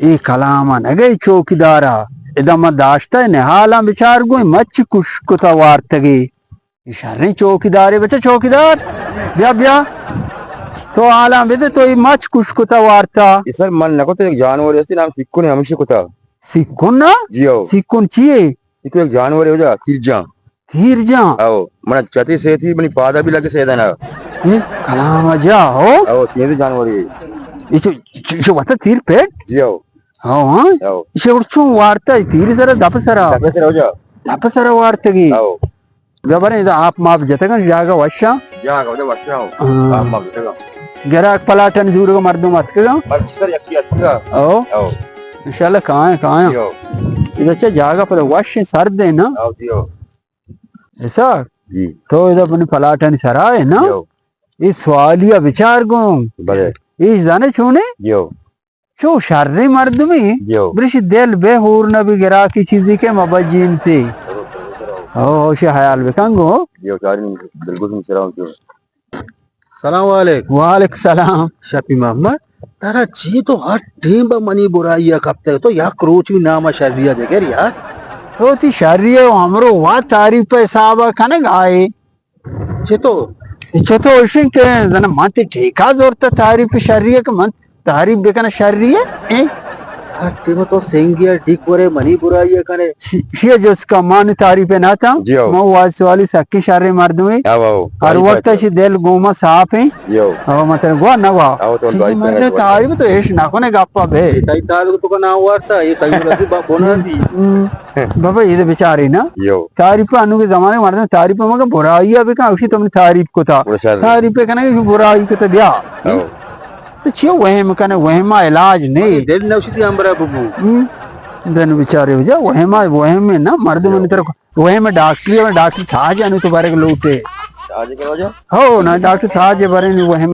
اے کلام ءَ نگئے چوکیدار ءَ، ادا من داشتہ نہالاں بچار گوں، مچ کش کتہ وارتگی۔ اے شریں چوکیدارے بچہ، چوکیدار، بیا، بیا۔ تو حالاں بدے، تو اے مچ کش کتہ وارتہ۔ اے سر من نہ کتہ، یک جانورے ہستی نام سکن، ہمیشی کتہ۔ سکن نا؟ جی ہو۔ سکن چیے؟ سکن یک جانورے ہو جا، تیر جان۔ تیر جان؟ او، من چتی سے تیر منی پادا بھی لگے سیدنا۔ اے کلام جا ہو؟ او، تیر جانورے۔ اے چو، چو، چو وتا تیر پیٹ؟ جی ہو۔ ہاں، ہاں۔ او۔ ایشی گڑا چون وارتہ، تیر سرا، دپ سرا؟ دپ سرا ہو جا۔ دپ سرا وارتگی۔ او۔ بیا بریں، ادا آپ ماپ جتگن، جاگہ وشاں۔ جاگہ ودا وشاں۔ ہاں۔ آپ ماپ جتگن۔ گراک پلاٹن زورگا مردم اتکگا۔ مرچی سر یکی اتکگا۔ او۔ او۔ انشاءاللہ کائیں، کائیں۔ جی او۔ ادا چہ جاگہ پر وش سرد ہے نا؟ او، جی او۔ ایسا؟ جی۔ تو ادا اپنی پلاٹن سرا ہے نا؟ جی او۔ اے سوالی ءَ بچار گوں۔ بلے۔ اے زانے چونے؟ جی او۔ چو شریں مردمے، جی ہو۔ برش دل بے ہور نہ بی گراکی چیزی کہ مبجینتے۔ ہو، ہو، شی حیال بکن گو۔ جی ہو، چاری بالکل سراؤں کیوں۔ سلام علیکم۔ وعلیکم سلام۔ شپی محمد، ترا چی تو ہر ٹیم با منی برائی ءَ کپتے تو یک روچ بھی نام شری ءَ بگر یار۔ تو تی شری ءَ ہمرو وا تعریف ءِ حساب ءَ کنگ آئے۔ چتو؟ چتو اشیں کہ زن من تی ٹھیکہ زورتا تعریف شری ہے کہ من تعریف بکن شری ہے؟ ایں؟ ہر ٹیم تو سنگی ہے، ڈیک ورے منی برائی ہے کنے۔ شی، شی جس کا مان تعریف ہے نہ تا؟ جی ہو۔ من واز سوالی سکی شر مردم ہے۔ ہاں، ہاں، ہاں۔ ہر وقت شی دل گوما صاف ہے۔ جی ہو۔ او مطلب گوا نہ گوا۔ ہاں، تو شی دعائی مرد کرنے تعریف تو ایش نہ کنے گپا بے۔ تئی تعلق تو کا نہ واسطہ، یہ تئی مرضی با-، بنا دی۔ ہم۔ بابا، یہ تو بیچاری نا۔ یو۔ تعریف انو کے زمانے مردم تعریف مگا برائی ءَ بکن، اسی تم نے تعریف کو تھا۔ تعریف پہ کنا کہ برائی کو تو بیا۔ او۔ تو چیو وہم کنے، وہم علاج نہیں۔ دل نوشی تھی ہمرا ببو۔ ہم۔ دن بیچارے ہو جا، وہم، وہم میں نا مردم نے تر وہم ڈاکٹری، ڈاکٹر تھا جانے تو بارے لوٹے۔ تاج کرو جا۔ ہو نا، ڈاکٹر تھا جے بارے نہیں وہم۔